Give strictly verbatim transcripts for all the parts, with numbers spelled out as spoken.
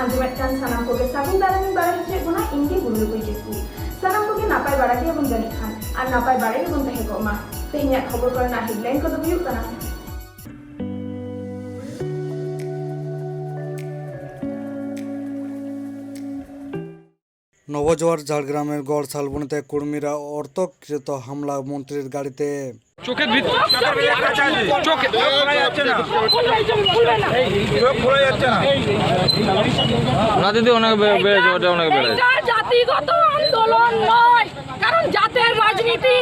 ᱟᱸᱡᱚᱢᱮᱫ ᱠᱟᱱ ᱥᱟᱱᱟᱢ ᱠᱚᱜᱮ ᱥᱟᱹᱜᱩᱱ ᱫᱟᱨᱟᱢᱤᱧ ᱵᱟᱲᱟᱭ ᱦᱚᱪᱚᱭᱮᱫ ᱵᱚᱱᱟ, ᱤᱧ ᱜᱮ ᱵᱩᱞᱵᱩᱞ ᱠᱤᱥᱠᱩ᱾ ᱥᱟᱱᱟᱢ ᱠᱚᱜᱮ ᱱᱟᱯᱟᱭ ᱵᱟᱲᱟ ᱜᱮᱵᱚᱱ ᱡᱟᱹᱱᱤᱡ ᱠᱷᱟᱱ, ᱟᱨ ᱱᱟᱯᱟᱭ ᱵᱟᱲᱟ ᱜᱮᱵᱚᱱ ᱛᱟᱦᱮᱸ ᱠᱚᱜ ᱢᱟ᱾ ᱛᱮᱦᱮᱧᱟᱜ ᱠᱷᱚᱵᱚᱨ ᱠᱚᱨᱮᱱᱟᱜ headline ᱠᱚᱫᱚ ᱦᱩᱭᱩᱜ ᱠᱟᱱᱟ, ᱱᱚᱵᱚᱡᱳᱣᱟᱨ ঝাড়গ্রামের গড় শালবনীতে কুর্মীরা অতর্কিত হামলা মন্ত্রীর গাড়িতে। চোখে ভিত-, চোখে চোখ খোলা যাচ্ছে না। চোখ খোলা যাচ্ছে না। না দিদি, অনেক বে-, বেড়েছে, ওটা অনেক বেড়েছে। এটা জাতিগত আন্দোলন নয়, কারণ জাতের রাজনীতি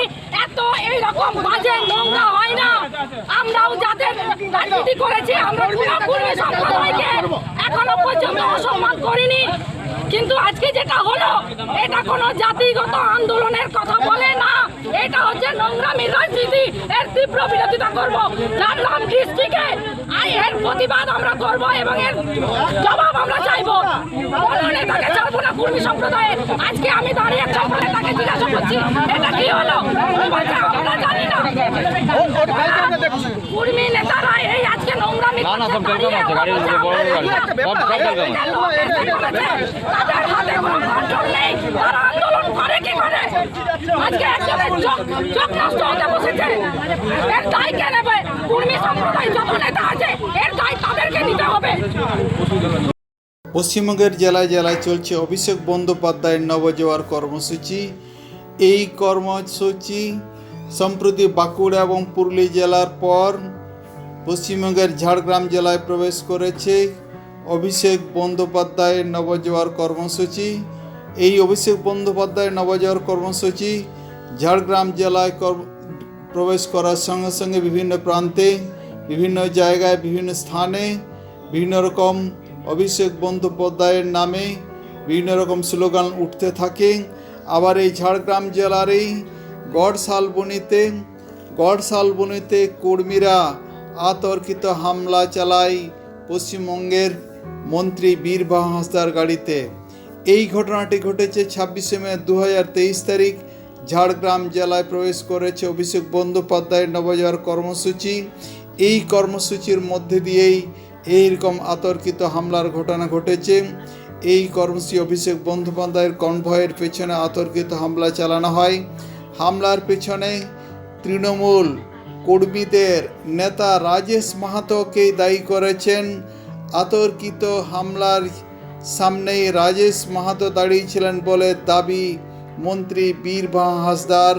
এত এইরকম বাজে নোংরা হয় না। আমরাও জাতের রাজনীতি করেছি, আমরা কোনো কুর্মী সম্প্রদায়কে এখনো পর্যন্ত অসম্মান করিনি। কিন্তু আজকে যেটা হলো, এটা কোনো জাতিগত আন্দোলনের কথা বলে না, এটা হচ্ছে নোংরামির রাজনীতি। এর তীব্র বিরোধিতা করব। ঝাড়গ্রাম ডিস্ট্রিক্টে আই এর প্রতিবাদ আমরা করব এবং এর জবাব আমরা চাইব। কোনো নেতাকে ছাড়বো না কুর্মী সম্প্রদায়ের। আজকে আমি দাঁড়িয়ে একটা নেতাকে জিজ্ঞাসা করছি, এটা কি হলো? ও বলছে, আমরা জানি না। কুর্মী নেতারা এই আজকে নোংরামি না, না, সব welcome আছে, গাড়ি বড় বড় গাড়ি, সব, সব welcome আছে। তাদের হাতে কোনো কন্ট্রোল নেই, তারা আন্দোলন করে কি করে? আজকে একজনের চোখ, চোখ নষ্ট হতে বসেছে, এর দায় কে নেবে? কুর্মী সম্প্রদায় যত নেতা আছে, এর দায় তাদেরকে নিতে হবে। পশ্চিমবঙ্গের জেলায় জেলায় চলছে অভিষেক বন্দ্যোপাধ্যায়ের নবজোয়ার কর্মসূচি। এই কর্মসূচি সম্প্রতি বাঁকুড়া এবং পুরুলিয়া জেলার পর পশ্চিমবঙ্গের ঝাড়গ্রাম জেলায় প্রবেশ করেছে অভিষেক বন্দ্যোপাধ্যায়ের নবজোয়ার কর্মসূচি। এই অভিষেক বন্দ্যোপাধ্যায়ের নবজোয়ার কর্মসূচি ঝাড়গ্রাম জেলায় কর্ম-, প্রবেশ করার সঙ্গে সঙ্গে বিভিন্ন প্রান্তে, বিভিন্ন জায়গায়, বিভিন্ন স্থানে বিভিন্ন রকম অভিষেক বন্দ্যোপাধ্যায়ের নামে বিভিন্ন রকম স্লোগান উঠতে থাকে। আবার এই ঝাড়গ্রাম জেলার এই গড় শালবনীতে, গড় শালবনীতে কর্মীরা অতর্কিত হামলা চালায় পশ্চিমবঙ্গের মন্ত্রী বীরভা হাঁসদার গাড়িতে। এই ঘটনাটি ঘটেছে ছাব্বিশে মে দু হাজার তেইশ তারিখ। ঝাড়গ্রাম জেলায় প্রবেশ করেছে অভিষেক বন্দ্যোপাধ্যায়ের নবজোয়ার কর্মসূচি। এই কর্মসূচির মধ্যে দিয়েই এই রকম আতর্কিত হামলার ঘটনা ঘটেছে। এই কর্মসূচি অভিষেক বন্দ্যোপাধ্যায়ের কনভয়ের পেছনে আতর্কিত হামলা চালানো হয়। হামলার পেছনে তৃণমূল কর্মীদের নেতা রাজেশ মাহাতোকেই দায়ী করেছেন। আতর্কিত হামলার সামনেই রাজেশ মাহাতো দাঁড়িয়েছিলেন বলে দাবি মন্ত্রী বীরভা হাঁসদার।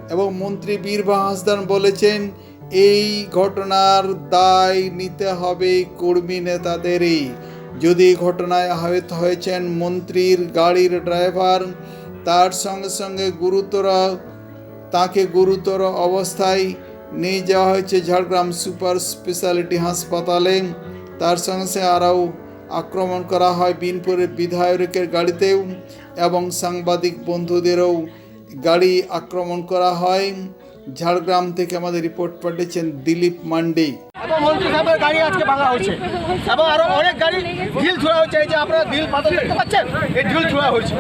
এবং মন্ত্রী বীরভা হাঁসদার বলেছেন, এই ঘটনার দায় নিতে হবে কর্মী নেতাদেরই। যদি ঘটনায় আহত হয়েছেন মন্ত্রীর গাড়ির ড্রাইভার, তার সঙ্গে সঙ্গে গুরুতর, তাকে গুরুতর অবস্থায় নিয়ে যাওয়া হয়েছে ঝাড়গ্রাম সুপার স্পেশালিটি হাসপাতালে। তার সঙ্গে সঙ্গে আরও আক্রমণ করা হয় বিনপুরের বিধায়কের গাড়িতেও এবং সাংবাদিক বন্ধুদেরও গাড়ি আক্রমণ করা হয়। ঝাড়গ্রাম থেকে আমাদের রিপোর্ট পাঠিয়েছেন দিলীপ মান্ডি। এবং মন্ত্রী সাহেবের গাড়ি আজকে ভাঙা হয়েছে এবং আরো অনেক গাড়ি ঢিল ছুড়া হয়েছে। এই যে আপনারা ঢিল পাথর দেখতে পাচ্ছেন, এই ঢিল ছুড়া হয়েছে,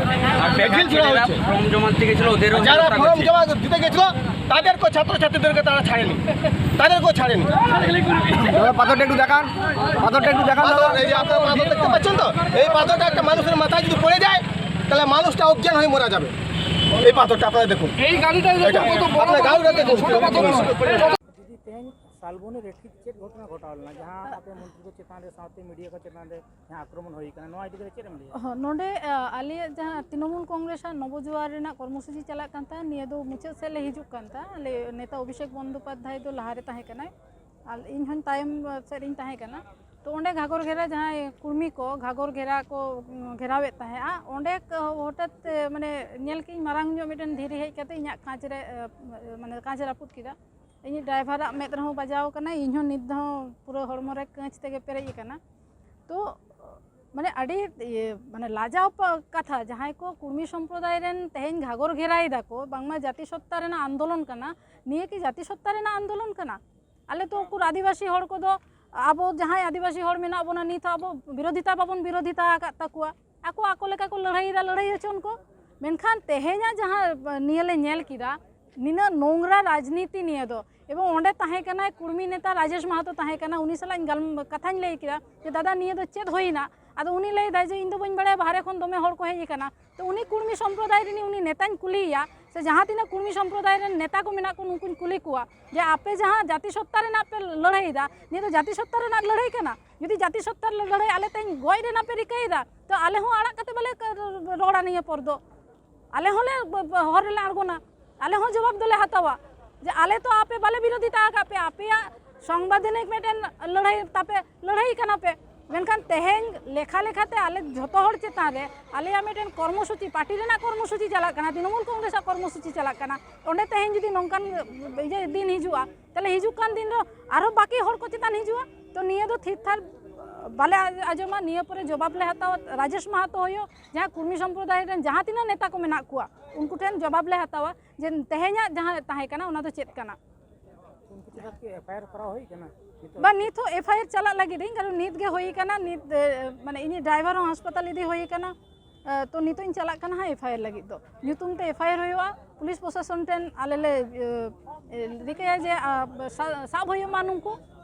এই ঢিল ছুড়া হয়েছে। ফর্ম জমা দিতে গেছিল ওদেরও যারা অবস্থা ফর্ম করছে। জমা দিতে গেছিল তাদেরকে, ছাত্রছাত্রীদেরকে তারা ছাড়েনি, তাদেরকেও ছাড়েনি। দাদা, পাথরটা একটু দেখান, পাথরটা একটু দেখান দাদা। পাথর, এই যে আপনারা পাথর দেখতে পাচ্ছেন তো, এই পাথরটা একটা মানুষের মাথায় যদি পড়ে যায় তাহলে মানুষটা অজ্ঞান হয়ে মারা যাবে। এই পাথরটা আপনারা দেখুন, এই গাড়িটা এটা দেখুন কত বড় আপনার গাড়িটা দেখুন। ছোট পাথর। দিদি, তেহেᱧ ᱥᱟᱞᱵᱚᱱᱤ ᱨᱮ ᱴᱷᱤᱠ ᱪᱮᱫ ᱜᱷᱚᱴᱚᱱᱟ ᱜᱷᱚᱴᱟᱣ ᱞᱮᱱᱟ ᱡᱟᱦᱟᱸ ᱟᱯᱮ ᱢᱚᱱᱛᱨᱤ ᱠᱚ ᱪᱮᱛᱟᱱ ᱨᱮ ᱥᱟᱶᱛᱮ ᱢᱤᱰᱤᱭᱟ ᱠᱚ ᱪᱮᱛᱟᱱ ᱨᱮ ᱡᱟᱦᱟᱸ ᱟᱠᱨᱚᱢᱚᱱ ᱦᱩᱭ ᱟᱠᱟᱱᱟ, ᱱᱚᱣᱟ ᱤᱫᱤ ᱠᱟᱛᱮ ᱪᱮᱫ ᱮᱢ ᱞᱟᱹᱭᱟ? ᱦᱚᱸ, ᱱᱚᱰᱮ ᱟ, ᱟᱞᱮᱭᱟᱜ ᱡᱟᱦᱟᱸ ᱛᱨᱤᱱᱚᱢᱩᱞ ᱠᱚᱝᱜᱨᱮᱥ ᱟᱜ ᱱᱚᱵᱚᱡᱩᱣᱟᱨ ᱨᱮᱱᱟᱜ ᱠᱚᱨᱢᱚᱥᱩᱪᱤ ᱪᱟᱞᱟᱜ ᱠᱟᱱ ᱛᱟᱦᱮᱸᱫ, ᱱᱤᱭᱟᱹ ᱫᱚ ᱢᱩᱪᱟᱹᱫ ᱥᱮᱫ ᱞᱮ ᱦᱤᱡᱩᱜ ᱠᱟᱱ ᱛᱟᱦᱮᱸᱫ᱾ ᱟᱞᱮ ᱱᱮᱛᱟ ᱚᱵᱷᱤᱥᱮᱠ ᱵᱚᱱᱫᱳᱯᱟᱫᱽᱫᱷᱟᱭ ᱫᱚ ᱞᱟᱦᱟᱨᱮ ᱛᱟᱦᱮᱸ ᱠᱟᱱᱟᱭ ᱟᱨ ᱤᱧ ᱦᱚᱸᱧ ᱛᱟᱭᱚᱢ ᱥᱮᱫ ᱨᱤᱧ ᱛᱟᱦᱮᱸ ᱠᱟᱱᱟ᱾ ᱛᱚ ᱚᱸᱰᱮ ᱜᱷᱟᱜᱚᱨ ᱜᱷᱮᱨᱟ ᱡᱟᱦᱟᱸᱭ ᱠᱩᱲᱢᱤ ᱠᱚ ᱜᱷᱟᱜᱚᱨ ᱜᱷᱮᱨᱟ ᱠᱚ ᱩᱸ, ᱜᱷᱮᱨᱟᱣᱮᱫ ᱛᱟᱦᱮᱸᱫᱼᱟ, ᱚᱸᱰᱮ ᱠ- ᱦᱚᱴᱟᱛ ᱮ, ᱢᱟᱱᱮ ᱧᱮᱞ ᱠᱮᱫᱟᱹᱧ ᱢᱟᱨᱟᱝ ᱧᱚᱜ ᱢᱤᱫᱴᱮᱱ ᱫᱷᱤᱨᱤ ᱦᱮᱡ ᱠᱟᱛᱮ ᱤᱧᱟᱹᱜ ᱠᱟᱸᱪ ᱨᱮ ᱮ, ᱢᱟᱱᱮ ᱠᱟᱸᱪ ᱨᱟᱹᱯᱩᱫ ᱠᱮᱫᱟ᱾ ᱤᱧᱤᱡ ᱰᱨᱟᱭᱵᱷᱟᱨᱟᱜ ᱢᱮᱫ ᱨᱮᱦᱚᱸ ᱵᱟᱡᱟᱣ ᱠᱟᱱᱟ, ᱤᱧ ᱦᱚᱸ ᱱᱤᱛ ᱦᱚᱸ ᱯᱩᱨᱟᱹ ᱦᱚᱲᱢᱚ ᱨᱮ ᱠᱟᱹᱪ ᱛᱮᱜᱮ ᱯᱮᱨᱮᱡ ᱟᱠᱟᱱᱟ᱾ ᱛᱚ ᱢᱟᱱᱮ ᱟᱹᱰᱤ ᱤᱭᱟᱹ ᱢᱟᱱᱮ ᱞᱟᱡᱟᱣ ᱯᱟ- ᱠᱟᱛᱷᱟ, ᱡᱟᱦᱟᱸᱭ ᱠᱚ ᱠᱩᱲᱢᱤ ᱥᱚᱢᱯᱨᱚᱫᱟᱭ ᱨᱮᱱ ᱛᱮᱦᱮᱧ ᱜᱷᱟᱜᱚᱨ ᱜᱷᱮᱨᱟᱭ ᱫᱟᱠᱚ, ᱵᱟᱝᱢᱟ ᱡᱟᱹᱛᱤ ᱥᱚᱛᱛᱟ ᱨᱮᱱᱟᱜ ᱟᱱᱫᱳᱞᱚᱱ ᱠᱟᱱᱟ, ᱱᱤᱭᱟᱹ ᱠᱤ ᱡᱟᱹᱛᱤ ᱥᱚᱛᱛᱟ ᱨᱮᱱᱟᱜ ᱟᱱᱫᱳᱞᱚᱱ ᱠᱟᱱᱟ? ᱟᱞᱮ ᱛᱚ ᱩᱠᱩᱨ ᱟᱹᱫᱤᱵᱟᱹᱥᱤ ᱦᱚᱲ ᱠᱚᱫᱚ, ᱟᱵᱚ ᱡᱟᱦᱟᱸᱭ ᱟᱹᱫᱤᱵᱟᱹᱥᱤ ᱦᱚᱲ ᱢᱮᱱᱟᱜ ᱵᱚᱱᱟ, ᱱᱤᱛ ᱦᱚᱸ ᱟᱵᱚ ᱵᱤᱨᱳᱫᱷᱤᱛᱟ ᱵᱟᱵᱚᱱ ᱵᱤᱨᱳᱫᱷᱤᱛᱟ ᱟᱠᱟᱫ ᱛᱟᱠᱚᱣᱟ᱾ ᱟᱠᱚ ᱟᱠᱚ ᱞᱮᱠᱟ ᱠᱚ ᱞᱟᱹᱲᱦᱟᱹᱭᱮᱫᱟ, ᱞᱟᱹᱲᱦᱟᱹᱭ ᱦᱚᱪᱚᱱ ᱠᱚ᱾ ᱢᱮᱱᱠᱷᱟᱱ ᱛᱮᱦᱮᱧᱟᱜ ᱡᱟᱦᱟᱸ ᱱᱤᱭᱟᱹ ᱞᱮ ᱧᱮᱞ ᱠᱮᱫᱟ, ᱱᱤᱱᱟᱹᱜ ᱱᱚᱝᱨᱟ ᱨᱟᱡᱽᱱᱤᱛᱤ ᱱᱤᱭᱟᱹ ᱫᱚ, ᱮᱵᱚᱝ ᱚᱸᱰᱮ ᱛᱟᱦᱮᱸ ᱠᱟᱱᱟᱭ ᱠᱩᱲᱢᱤ ᱱᱮᱛᱟ ᱨᱟᱡᱮᱥ ᱢᱟᱦᱟᱛᱚ ᱛᱟᱦᱮᱸ ᱠᱟᱱᱟ, ᱩᱱᱤ ᱥᱟᱞᱟᱜ ᱤᱧ ᱜᱟᱞ-, ᱠᱟᱛᱷᱟᱧ ᱞᱟᱹᱭ ᱠᱮᱫᱟ ᱡᱮ, "ᱫᱟᱫᱟ, ᱱᱤᱭᱟᱹ ᱫᱚ ᱪᱮᱫ ᱦᱩᱭᱱᱟ?" ᱟᱫᱚ ᱩᱱᱤ ᱞᱟᱹᱭ ᱫᱟᱭ ᱡᱮ, "ᱤᱧ ᱫᱚ ᱵᱟᱹᱧ ᱵᱟᱲᱟᱭᱟ, ᱵᱟᱦᱨᱮ ᱠᱷᱚᱱ ᱫᱚᱢᱮ ᱦᱚᱲ ᱠᱚ ᱦᱮᱡ ᱟᱠᱟᱱᱟ, ᱛᱚ ᱩᱱᱤ ᱠᱩᱲᱢᱤ ᱥᱚᱢᱯᱨᱚᱫᱟᱭ ᱨᱤᱱᱤᱡ ᱩᱱᱤ ᱱᱮᱛᱟᱧ ᱠᱩᱞᱤᱭᱮᱭᱟ, ᱥᱮ ᱡᱟᱦᱟᱸ ᱛᱤᱱᱟᱹᱜ ᱠᱩᱲᱢᱤ ᱥᱚᱢᱯᱨᱚᱫᱟᱭ ᱨᱮᱱ ᱱᱮᱛᱟ ᱠᱚ ᱢᱮᱱᱟᱜ ᱠᱚ, ᱩᱱᱠᱩᱧ ᱠᱩᱞᱤ ᱠᱚᱣᱟ ᱡᱮ, ᱟᱯᱮ ᱡᱟᱦᱟᱸ ᱡᱟᱹᱛᱤ ᱥᱚᱛᱛᱟ ᱨᱮᱱᱟᱜ ᱯᱮ ᱞᱟᱹᱲᱦᱟᱹᱭᱮᱫᱟ, ᱱᱤᱭᱟᱹ ᱫᱚ ᱡᱟᱹᱛᱤ ᱥᱚᱛᱛᱟ ᱨᱮᱱᱟᱜ ᱞᱟᱹᱲᱦᱟᱹᱭ ᱠᱟᱱᱟ? ᱡᱩᱫᱤ ᱡᱟᱹᱛᱤ ᱥᱚᱛᱛᱟ ᱨᱮᱱᱟᱜ ᱞᱟᱹᱲᱦᱟᱹᱭ ᱟᱞᱮ ᱛᱮᱦᱮᱧ ᱜᱚᱡ ᱨᱮᱱᱟᱜ ᱯᱮ ᱨᱤᱠᱟᱹᱭᱮᱫᱟ, ᱛᱚ ᱟᱞᱮ ᱦᱚᱸ ᱟᱲᱟᱜ ᱠᱟᱛᱮ ᱵᱟᱞᱮ ᱨᱚᱲᱟ ᱱᱤᱭᱟᱹ ᱯᱚᱨ ᱫᱚ᱾ ᱟᱞᱮ ᱦᱚᱸᱞᱮ ᱦᱚᱨ ᱨᱮᱞᱮ ᱟᱬᱜᱚᱱᱟ, ᱟᱞᱮ ᱦᱚᱸ ᱡᱚᱵᱟᱵ ᱫᱚᱞᱮ ᱦᱟᱛᱟᱣᱟ ᱡᱮ ᱟᱞᱮ ᱛᱚ ᱟᱯᱮ ᱵᱟᱞᱮ ᱵᱤᱨᱳᱫᱷᱤᱛᱟ ᱟᱠᱟᱫ ᱯᱮᱭᱟ, ᱟᱯᱮᱭᱟᱜ ᱥᱚᱝᱵᱤᱫᱷᱟᱱᱤᱠ ᱢᱤᱫᱴᱮᱱ ᱞᱟᱹᱲᱦᱟᱹᱭ ᱛᱟᱯᱮ, ᱞᱟᱹᱲᱦᱟᱹᱭ ᱠᱟᱱᱟ ᱯᱮ᱾ ᱢᱮᱱᱠᱷᱟᱱ ᱛᱮᱦᱮᱧ ᱞᱮᱠᱷᱟ ᱞᱮᱠᱷᱟᱛᱮ ᱟᱞᱮ ᱡᱷᱚᱛᱚ ᱦᱚᱲ ᱪᱮᱛᱟᱱ ᱨᱮ ᱟᱞᱮᱭᱟᱜ ᱢᱤᱫᱴᱮᱱ ᱠᱚᱨᱢᱚᱥᱩᱪᱤ, ᱯᱟᱨᱴᱤ ᱨᱮᱱᱟᱜ ᱠᱚᱨᱢᱚᱥᱩᱪᱤ ᱪᱟᱞᱟᱜ ᱠᱟᱱᱟ, ᱛᱨᱤᱱᱚᱢᱩᱞ ᱠᱚᱝᱜᱨᱮᱥᱟᱜ ᱠᱚᱨᱢᱚᱥᱩᱪᱤ ᱪᱟᱞᱟᱜ ᱠᱟᱱᱟ, ᱚᱸᱰᱮ ᱛᱮᱦᱮᱧ ᱡᱩᱫᱤ ᱱᱚᱝᱠᱟᱱ ᱤᱭᱟᱹ ᱫᱤᱱ ᱦᱤᱡᱩᱜᱼᱟ, ᱛᱟᱦᱞᱮ ᱦᱤᱡᱩᱜ ᱠᱟᱱ ᱫᱤᱱ ᱨᱮ ᱟᱨᱦᱚᱸ ᱵᱟᱹᱠᱤ ᱦᱚᱲ ᱠᱚ ᱪᱮᱛᱟᱱ ᱦᱤᱡᱩᱜᱼᱟ᱾ ᱛᱚ ᱱᱤᱭᱟᱹ ᱫᱚ ᱛᱷᱤᱨ ᱛᱷᱟᱨ ᱵᱟᱞᱮ ᱟᱸᱡᱚᱢᱟ, ᱱᱤᱭᱟᱹ ᱯᱚᱨᱮ ᱡᱚᱵᱟᱵ ᱞᱮ ᱦᱟᱛᱟᱣᱟ᱾ ᱨᱟᱡᱮᱥ ᱢᱟᱦᱟᱛᱚ ᱦᱩᱭᱩᱜ, ᱡᱟᱦᱟᱸ ᱠᱩᱲᱢᱤ ᱥᱚᱢᱯᱨᱚᱫᱟᱭ ᱨᱮᱱ ᱡᱟᱦᱟᱸ ᱛᱤᱱᱟᱹᱜ ᱱᱮᱛᱟ ᱠᱚ ᱢᱮᱱᱟᱜ ᱠᱚᱣᱟ, ᱩᱱᱠᱩ ᱴᱷᱮᱱ ᱡᱚᱵᱟᱵ ᱞᱮ ᱦᱟᱛᱟᱣᱟ ᱡᱮ ᱛᱮᱦᱮᱧᱟᱜ ᱡᱟᱦᱟᱸ ᱛᱟᱦᱮᱸ ᱠᱟᱱᱟ, ᱚᱱᱟ ᱫᱚ ᱪᱮᱫ ᱠᱟᱱᱟ᱾ ᱩᱱᱠᱩ ᱪᱮᱛᱟᱱ ᱠᱤ ᱮᱯᱷ ᱟᱭ ᱟᱨ ᱠᱚᱨᱟᱣ ᱦᱩᱭ ᱠᱟᱱᱟ? ᱵᱟ, ᱱᱤᱛ ᱦᱚᱸ ᱮᱯᱷ ᱟᱭ ᱟᱨ ᱪᱟᱞᱟᱜ ᱞᱟᱹᱜᱤᱫ ᱤᱧ, ᱠᱟᱨᱚᱱ ᱱᱤᱛ ᱜᱮ ᱦᱩᱭ ᱠᱟᱱᱟ, ᱱᱤᱛ, ᱮ, ᱢᱟᱱᱮ ᱤᱧᱤᱡ ᱰᱨᱟᱭᱵᱷᱟᱨ ᱦᱚᱸ ᱦᱟᱥᱯᱟᱛᱟᱞ ᱤᱫᱤ ᱦᱩᱭ ᱠᱟᱱᱟ᱾ ᱮ, ᱛᱚ ᱱᱤᱛᱚᱜ ᱤᱧ ᱪᱟᱞᱟᱜ ᱠᱟᱱᱟ ᱦᱟᱸᱜ ᱮᱯᱷ ᱟᱭ ᱟᱨ ᱞᱟᱹᱜᱤᱫ ᱫᱚ᱾ ᱧᱩᱛᱩᱢ ᱛᱮ ᱮᱯᱷ ᱟᱭ ᱟᱨ ᱦᱩᱭᱩᱜᱼᱟ, ᱯᱩᱞᱤᱥ ᱯᱨᱚᱥᱟᱥᱚᱱ ᱴᱷᱮᱱ ᱟᱞᱮ ᱞᱮ, ᱮ, ᱮ, ᱨᱤᱠᱟᱹᱭᱟ ᱡᱮ, ᱟ, ᱥᱟ-, ᱥᱟᱵ ᱦᱩᱭᱩᱜ ᱢᱟ ᱱᱩᱠᱩ,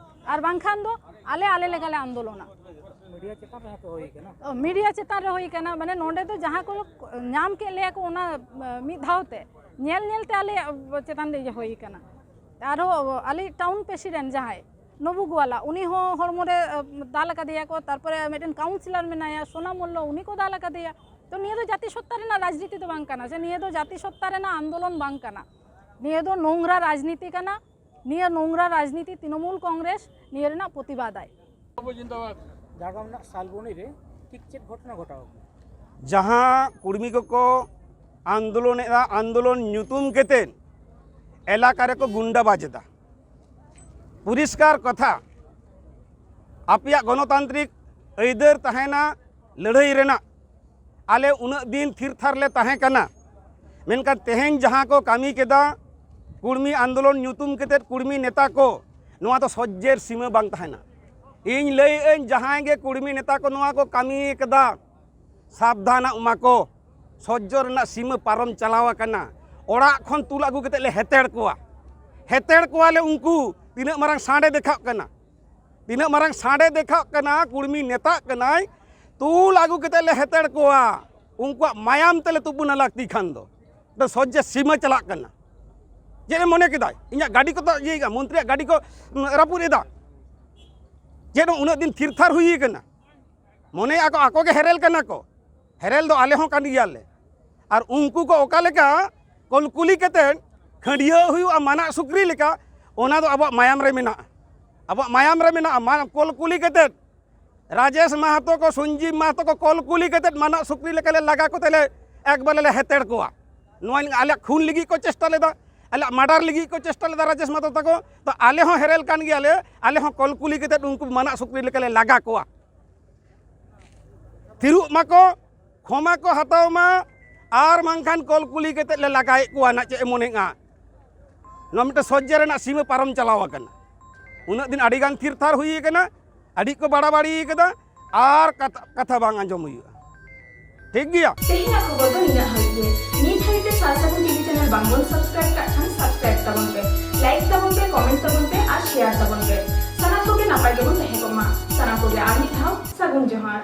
ᱟᱨ ᱵᱟᱝᱠᱷᱟᱱ ᱫᱚ ᱟᱞᱮ, ᱟᱞᱮ ᱞᱮᱠᱟᱞᱮ ᱟᱱᱫᱳᱞᱚᱱᱟ᱾ ᱢᱤᱰᱤᱭᱟ ᱪᱮᱛᱟᱱ ᱨᱮᱦᱚᱸ ᱛᱚ ᱦᱩᱭ ᱠᱟᱱᱟ᱾ ᱚ, ᱢᱤᱰᱤᱭᱟ ᱪᱮᱛᱟᱱ ᱨᱮ ᱦᱩᱭ ᱠᱟᱱᱟ, ᱢᱟᱱᱮ ᱱᱚᱸᱰᱮ ᱫᱚ ᱡᱟᱦᱟᱸ ᱠᱚ ᱧᱟᱢ ᱠᱮᱫ ᱞᱮᱭᱟ ᱠᱚ ᱚᱱᱟ, ᱮ, ᱢᱤᱫ ᱫᱷᱟᱣ ᱛᱮ, ᱧᱮᱞ ᱧᱮᱞ ᱛᱮ ᱟᱞᱮᱭᱟᱜ ᱪᱮᱛᱟᱱ ᱨᱮ ᱤᱭᱟᱹ ᱦᱩᱭ ᱠᱟᱱᱟ᱾ ᱟᱨᱦᱚᱸ ᱟᱞᱮ ᱴᱟᱣᱩᱱ ᱯᱨᱮᱥᱤᱰᱮᱱᱴ ᱡᱟᱦᱟᱸᱭ ᱱᱚᱵᱩ ᱜᱳᱣᱟᱞᱟ, ᱩᱱᱤ ᱦᱚᱸ ᱦᱚᱲᱢᱚ ᱨᱮ, ᱮ, ᱫᱟᱞ ᱟᱠᱟᱫᱮᱭᱟ ᱠᱚ, ᱛᱟᱨᱯᱚᱨᱮ ᱢᱤᱫᱴᱮᱱ ᱠᱟᱣᱩᱱᱥᱤᱞᱟᱨ ᱢᱮᱱᱟᱭᱟ ᱥᱳᱱᱟ ᱢᱚᱞᱞᱚ, ᱩᱱᱤ ᱠᱚ ᱫᱟᱞ ᱟᱠᱟᱫᱮᱭᱟ᱾ ᱛᱚ ᱱᱤᱭᱟᱹ ᱫᱚ ᱡᱟᱹᱛᱤ ᱥᱚᱛᱛᱟ ᱨᱮᱱᱟᱜ ᱨᱟᱡᱽᱱᱤᱛᱤ ᱫᱚ ᱵᱟᱝ ᱠᱟᱱᱟ, ᱥᱮ ᱱᱤᱭᱟᱹ ᱫᱚ ᱡᱟᱹᱛᱤ ᱥᱚᱛᱛᱟ ᱨᱮᱱᱟᱜ ᱟᱱᱫᱳᱞᱚᱱ ᱵᱟᱝ ᱠᱟᱱᱟ᱾ ᱱᱤᱭᱟᱹ ᱫᱚ ᱱᱳᱝᱨᱟ ᱨᱟᱡᱽᱱᱤᱛᱤ ᱠᱟᱱᱟ᱾ ᱱᱤᱭᱟᱹ ᱱᱳᱝᱨᱟ ᱨᱟᱡᱽᱱᱤᱛᱤ ᱛᱨᱤᱱᱚᱢᱩᱞ ᱠᱚᱝᱜᱨᱮᱥ ᱱᱤᱭᱟᱹ ᱨᱮᱱᱟᱜ ᱯᱨᱚᱛᱤᱵᱟᱫᱟᱭ᱾ ᱡᱷᱟᱲᱜᱨᱟᱢ ᱨᱮᱱᱟᱜ ᱥᱟᱞᱵᱚᱱᱤ ᱨᱮ ᱴᱷᱤᱠ ᱪᱮᱫ ᱜᱷᱚᱴᱚᱱᱟ ᱜᱷᱚᱴᱟᱣ ᱟᱠᱟᱱᱟ? ᱡᱟᱦᱟᱸ ᱠᱩᱲᱢᱤ ᱠᱚᱠᱚ ᱟᱱᱫᱳᱞᱚᱱᱮᱫᱼᱟ, ᱟᱱᱫᱳᱞᱚᱱ ᱧᱩᱛᱩᱢ ᱠᱟᱛᱮᱫ ᱮᱞᱟᱠᱟ ᱨᱮᱠᱚ ᱜᱩᱱᱰᱟᱵᱟᱡᱽ ᱮᱫᱟ᱾ ᱯᱚᱨᱤᱥᱠᱟᱨ ᱠᱟᱛᱷᱟ, ᱟᱯᱮᱭᱟᱜ ᱜᱚᱱᱚᱛᱟᱱᱛᱨᱤᱠ ᱟᱹᱭᱫᱟᱹᱨ ᱛᱟᱦᱮᱱᱟ ᱞᱟᱹᱲᱦᱟᱹᱭ ᱨᱮᱱᱟᱜ᱾ ᱟᱞᱮ ᱩᱱᱟᱹᱜ ᱫᱤᱱ ᱛᱷᱤᱨ ᱛᱷᱟᱨ ᱞᱮ ᱛᱟᱦᱮᱸ ᱠᱟᱱᱟ, ᱢᱮᱱᱠᱷᱟᱱ ᱛᱮᱦᱮᱧ ᱡᱟᱦᱟᱸ ᱠᱚ ᱠᱟᱹᱢᱤ ᱠᱮᱫᱟ, ᱠᱩᱲᱢᱤ ᱟᱱᱫᱳᱞᱚᱱ ᱧᱩᱛᱩᱢ ᱠᱟᱛᱮᱫ ᱠᱩᱲᱢᱤ ᱱᱮᱛᱟ ᱠᱚ, ᱱᱚᱣᱟ ᱫᱚ ᱥᱚᱡᱽᱡᱮᱨ ᱥᱤᱢᱟᱹ ᱵᱟᱝ ᱛᱟᱦᱮᱱᱟ᱾ ᱤᱧ ᱞᱟᱹᱭᱮᱫ ᱟᱹᱧ, ᱡᱟᱦᱟᱸᱭ ᱜᱮ ᱠᱩᱲᱢᱤ ᱱᱮᱛᱟ ᱠᱚ ᱱᱚᱣᱟ ᱠᱚ ᱠᱟᱹᱢᱤ ᱠᱟᱫᱟ, ᱥᱟᱵᱫᱷᱟᱱᱚᱜ ᱢᱟᱠᱚ᱾ ᱥᱚᱡᱽᱡᱚ ᱨᱮᱱᱟᱜ ᱥᱤᱢᱟᱹ ᱯᱟᱨᱚᱢ ᱪᱟᱞᱟᱣ ᱟᱠᱟᱱᱟ᱾ ᱚᱲᱟᱜ ᱠᱷᱚᱱ ᱛᱩᱞ ᱟᱹᱜᱩ ᱠᱟᱛᱮᱫ ᱞᱮ ᱦᱮᱛᱮᱲ ᱠᱚᱣᱟ᱾ ᱦᱮᱛᱮᱲ ᱠᱚᱣᱟᱞᱮ ᱩᱱᱠᱩ᱾ ᱛᱤᱱᱟᱹᱜ ᱢᱟᱨᱟᱝ ᱥᱟᱸᱰᱮ ᱫᱮᱠᱷᱟᱜ ᱠᱟᱱᱟ, ᱛᱤᱱᱟᱹᱜ ᱢᱟᱨᱟᱝ ᱥᱟᱸᱰᱮ ᱫᱮᱠᱷᱟᱜ ᱠᱟᱱᱟ, ᱠᱩᱲᱢᱤ ᱱᱮᱛᱟᱜ ᱠᱟᱱᱟᱭ, ᱛᱩᱞ ᱟᱹᱜᱩ ᱠᱟᱛᱮ ᱞᱮ ᱦᱮᱛᱮᱲ ᱠᱚᱣᱟ᱾ ᱩᱱᱠᱩᱣᱟᱜ ᱢᱟᱭᱟᱢ ᱛᱮᱞᱮ ᱛᱩᱯᱩᱱᱟ ᱞᱟᱹᱠᱛᱤ ᱠᱷᱟᱱ ᱫᱚ᱾ ᱫᱚ ᱥᱚᱡᱽᱡᱮ ᱥᱤᱢᱟᱹ ᱪᱟᱞᱟᱜ ᱠᱟᱱᱟ᱾ ᱪᱮᱫ ᱮ ᱢᱚᱱᱮ ᱠᱮᱫᱟᱭ? ᱤᱧᱟᱹᱜ ᱜᱟᱹᱰᱤ ᱠᱚ ᱛᱚ ᱤᱭᱟᱹᱭᱮᱫᱟ, ᱢᱚᱱᱛᱨᱤᱭᱟᱜ ᱜᱟᱹᱰᱤ ᱠᱚ, ᱩᱸ, ᱨᱟᱹᱯᱩᱫ ᱮᱫᱟ᱾ ᱪᱮᱫ ᱩᱱᱟᱹᱜ ᱫᱤᱱ ᱛᱷᱤᱨ ᱛᱷᱟᱨ ᱦᱩᱭ ᱠᱟᱱᱟ? ᱢᱚᱱᱮ ᱟᱠᱚ, ᱟᱠᱚ ᱜᱮ ᱦᱮᱨᱮᱞ ᱠᱟᱱᱟ ᱠᱚ᱾ ᱦᱮᱨᱮᱞ ᱫᱚ ᱟᱞᱮ ᱦᱚᱸ ᱠᱟᱱ ᱜᱮᱭᱟᱞᱮ᱾ ᱟᱨ ᱩᱱᱠᱩ ᱠᱚ ᱚᱠᱟ ᱞᱮᱠᱟ ᱠᱚᱞᱠᱩᱞᱤ ᱠᱟᱛᱮ ᱠᱷᱟᱹᱰᱭᱟᱹ ᱦᱩᱭᱩᱜᱼᱟ ᱢᱟᱱᱟᱜ ᱥᱩᱠᱨᱤ ᱞᱮᱠᱟ, ᱚᱱᱟ ᱫᱚ ᱟᱵᱚᱣᱟᱜ ᱢᱟᱭᱟᱢ ᱨᱮ ᱢᱮᱱᱟᱜᱼᱟ᱾ ᱟᱵᱚᱣᱟᱜ ᱢᱟᱭᱟᱢ ᱨᱮ ᱢᱮᱱᱟᱜᱼᱟ᱾ ᱢᱟ-, ᱠᱚᱞᱠᱩᱞᱤ ᱠᱟᱛᱮ ᱨᱟᱡᱮᱥ ᱢᱟᱦᱟᱛᱚ ᱠᱚ, ᱥᱚᱧᱡᱤᱵ ᱢᱟᱦᱟᱛᱚ ᱠᱚ ᱠᱚᱞᱠᱩᱞᱤ ᱠᱟᱛᱮ ᱢᱟᱱᱟᱜ ᱥᱩᱠᱨᱤ ᱞᱮᱠᱟ ᱞᱮ ᱞᱟᱜᱟ ᱠᱚᱛᱮ ᱞᱮ ᱮᱠᱵᱟᱨᱮ ᱞᱮ ᱦᱮᱛᱮᱲ ᱠᱚᱣᱟ᱾ ᱱᱚᱣᱟ ᱟᱞᱮᱭᱟᱜ ᱠᱷᱩᱱ ᱞᱟᱹᱜᱤᱫ ᱠᱚ ᱪᱮᱥᱴᱟ ᱞᱮᱫᱟ, ᱟᱞᱮᱭᱟᱜ ᱢᱟᱰᱟᱨ ᱞᱟᱹᱜᱤᱫ ᱠᱚ ᱪᱮᱥᱴᱟ ᱞᱮᱫᱟ ᱨᱟᱡᱮᱥ ᱢᱟᱦᱟᱛᱚ ᱛᱟᱠᱚ᱾ ᱛᱚ ᱟᱞᱮ ᱦᱚᱸ ᱦᱮᱨᱮᱞ ᱠᱟᱱ ᱜᱮᱭᱟᱞᱮ, ᱟᱞᱮ ᱦᱚᱸ ᱠᱚᱞᱠᱩᱞᱤ ᱠᱟᱛᱮ ᱩᱱᱠᱩ ᱢᱟᱱᱟᱜ ᱥᱩᱠᱨᱤ ᱞᱮᱠᱟ ᱞᱮ ᱞᱟᱜᱟ ᱠᱚᱣᱟ᱾ ᱛᱷᱤᱨᱚᱜ ᱢᱟᱠᱚ, ᱠᱷᱚᱢᱟ ᱠᱚ ᱦᱟᱛᱟᱣ ᱢᱟ, ᱟᱨ ᱵᱟᱝᱠᱷᱟᱱ ᱠᱚᱞᱠᱩᱞᱤ ᱠᱟᱛᱮ ᱞᱮ ᱞᱟᱜᱟᱭᱮᱫ ᱠᱚᱣᱟ ᱱᱟᱜ᱾ ᱪᱮᱫ ᱮ ᱢᱚᱱᱮᱜᱼᱟ? ᱱᱚᱣᱟ ᱢᱤᱫᱴᱮᱱ ᱥᱚᱡᱽᱡᱮ ᱨᱮᱱᱟᱜ ᱥᱤᱢᱟᱹ ᱯᱟᱨᱚᱢ ᱪᱟᱞᱟᱣ ᱟᱠᱟᱱᱟ᱾ ᱩᱱᱟᱹᱜ ᱫᱤᱱ ᱟᱹᱰᱤ ᱜᱟᱱ ᱛᱷᱤᱨ ᱛᱷᱟᱨ ᱦᱩᱭ ᱟᱠᱟᱱᱟ, ᱟᱹᱰᱤ ᱠᱚ ᱵᱟᱲᱟᱵᱟᱲᱤ ᱟᱠᱟᱫᱟ, ᱟᱨ ᱠᱟᱛᱷᱟ, ᱠᱟᱛᱷᱟ ᱵᱟᱝ ᱟᱸᱡᱚᱢ ᱦᱩᱭᱩᱜᱼᱟ᱾ ᱴᱷᱤᱠ ᱜᱮᱭᱟ? ᱛᱮᱦᱮᱧᱟᱜ ᱠᱷᱚᱵᱚᱨ ᱫᱚ ᱱᱤᱱᱟᱹᱜ ᱦᱟᱹᱵᱤᱡ ᱜᱮ᱾ ᱱᱤᱛ ᱦᱟᱹᱵᱤᱡ ᱛᱮ ᱥᱟᱨ ᱥᱟᱹᱜᱩᱱ ᱴᱤᱵᱷᱤ ᱪᱮᱱᱮᱞ ᱵᱟᱝ ᱵᱚᱱ ᱥᱟᱵᱥᱠᱨᱟᱭᱤᱵ ᱠᱟᱜ ᱠᱷᱟᱱ ᱥᱟᱵᱥᱠᱨᱟᱭᱤᱵ ᱛᱟᱵᱚᱱ ᱯᱮ, ᱞᱟᱭᱤᱠ ᱛᱟᱵᱚᱱ ᱯᱮ, ᱠᱚᱢᱮᱱᱴ ᱛᱟᱵᱚᱱ ᱯᱮ ᱟᱨ ᱥᱮᱭᱟᱨ ᱛᱟᱵᱚᱱ ᱯᱮ᱾ ᱥᱟᱱᱟᱢ ᱠᱚᱜᱮ ᱱᱟᱯᱟᱭ ᱜᱮᱵᱚᱱ ᱛᱟᱦᱮᱸ ᱠᱚᱜ ᱢᱟ᱾ ᱥᱟᱱᱟᱢ ᱠᱚᱜᱮ ᱟᱨ ᱢᱤᱫ ᱫᱷᱟᱣ ᱥᱟᱹᱜᱩᱱ ᱡᱚᱦᱟᱨ᱾